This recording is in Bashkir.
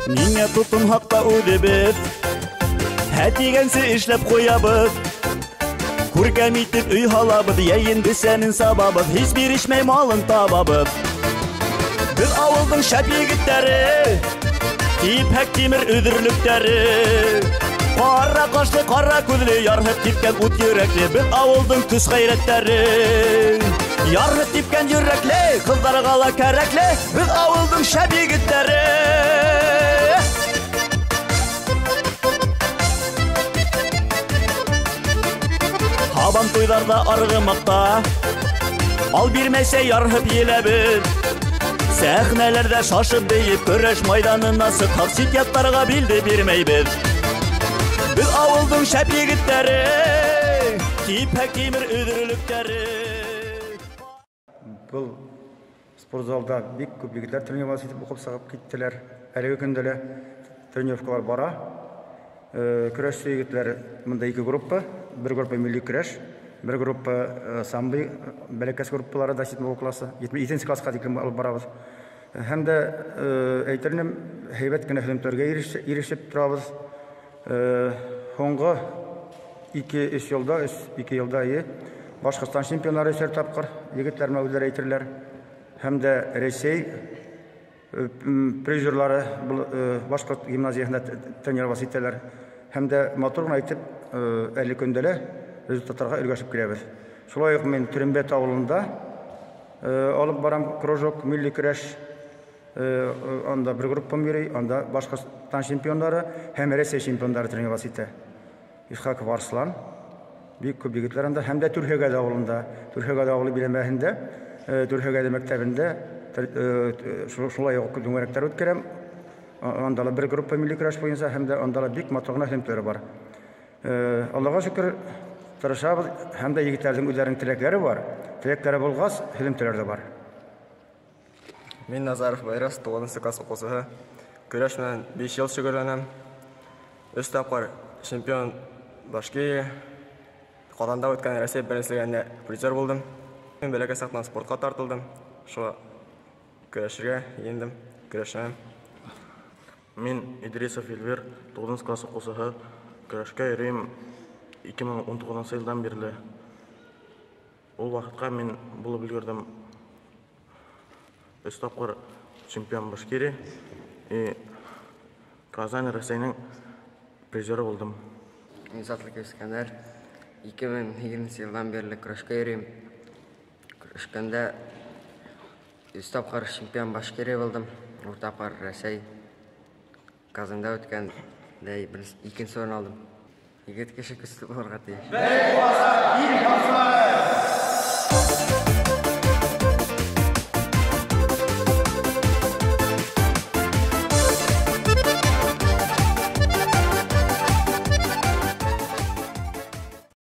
Ниңә тотонһаҡ та үҙебеҙ, һә тигәнсе эшләп ҡуябыҙ. Күркәм итеп өй һалабыҙ, йәйен бесәнен сабабыҙ, һис бирешмәй малын табабыҙ. Беҙ ауылдың шәп егеттәре, типһәк тимер өҙөрлөктәре. Ҡара ҡашлы, ҡара күҙле, ярһып типкән ут йөрәкле, беҙ ауылдың көс ғәйрәттәре. Ярһып типкән йөрәкле, ҡыҙҙарға ла кәрәкле, беҙ ауылдың шәп егеттәре. Һабан туйҙарҙа арғымаҡта, ал бирмәйсә ярһып еләбеҙ. Сәхнәләрҙә шашып бейеп, көрәш майҙанына сыҡһаҡ, сит яттарға билде бирмәйбеҙ. Беҙ ауылдың шәп егеттәре, типһәк тимер өҙөрлөктәре. Был спортзалда бик күп егеттәр тренироваться итеп уҡып сығып киттеләр. Әлеге көндә лә тренировкалар бара. Көрәшсе егетләр мында ике группа, бер группа милли көрәш, бер группа самбо, бәләкәс группалары да 7 классы, 7 классҡа тиклем алып барабыҙ. Һәм дә әйтер инем, һәйбәт кенә һөҙөмтәләргә ирешеп торабыҙ. Һуңғы ике-өс йылда, өс-ике йылда Башҡортостан чемпионары өсәр тапҡыр егетләр менән үҙҙәре әйтерләр. Һәм дә Рәсәй призерлары башҡорт гимназияһында тренироваться итәләр. Һәм дә матур ғына итеп әле көндә лә результаттарға өлгәшеп киләбеҙ. Шулай уҡ мин Төрөмбәт ауылында алып барам кружок милли көрәш. Анда бер группам йөрөй, анда Башҡортостан чемпиондары һәм Рәсәй чемпиондары тренироваться итә. Исхаков Арслан, бик күп егетләр анда, һәм дә Түрһәгәҙе ауылында, Түрһәгәҙе ауылы биләмәһендә, Түрһәгәҙе мәктәбендә шулай уҡ түңәрәктәр үткәрәм. Анда ла бер группа милли көрәш буйынса, һәм дә анда ла бик матур ғына һөҙөмтәләре бар. Аллаға шөкөр, тырышабыҙ, һәм дә егеттәрҙең үҙҙәренең теләктәре бар. Теләктәре булғас, һөҙөмтәләр дә бар. Мин Назаров Байрас, 9 класс уҡыусыһы. Көрәш менән 5 йыл шөғөлләнәм. 3 тапҡыр чемпион Башкирия, Ҡаҙанда үткән Рәсәй беренселегендә призер булдым. Мин бәләкәй саҡтан спортҡа тартылдым. Шуға көрәшергә ендем, көрәшәм. Мин Идрисов Эльвир, 9 класс уҡыусыһы. Көрәшкә йөрөйөм 2019 йылдан бирле. Ул ваҡытҡа мин булып өлгөрҙөм. 3 тапҡыр чемпион Башкирия и Казань Рәсәйенең призеры булдым. Мин Затлыков Искәндәр, 2020 йылдан бирле көрәшкә йөрөйөм. Көрәшкәндә 3 тапҡыр чемпион Башкирия булдым, 4 тапҡыр Рәсәй. Казанда үткән дә икенсе урын алдым. Егет кеше көслө булырға тейеш. Бер баса, бер баса.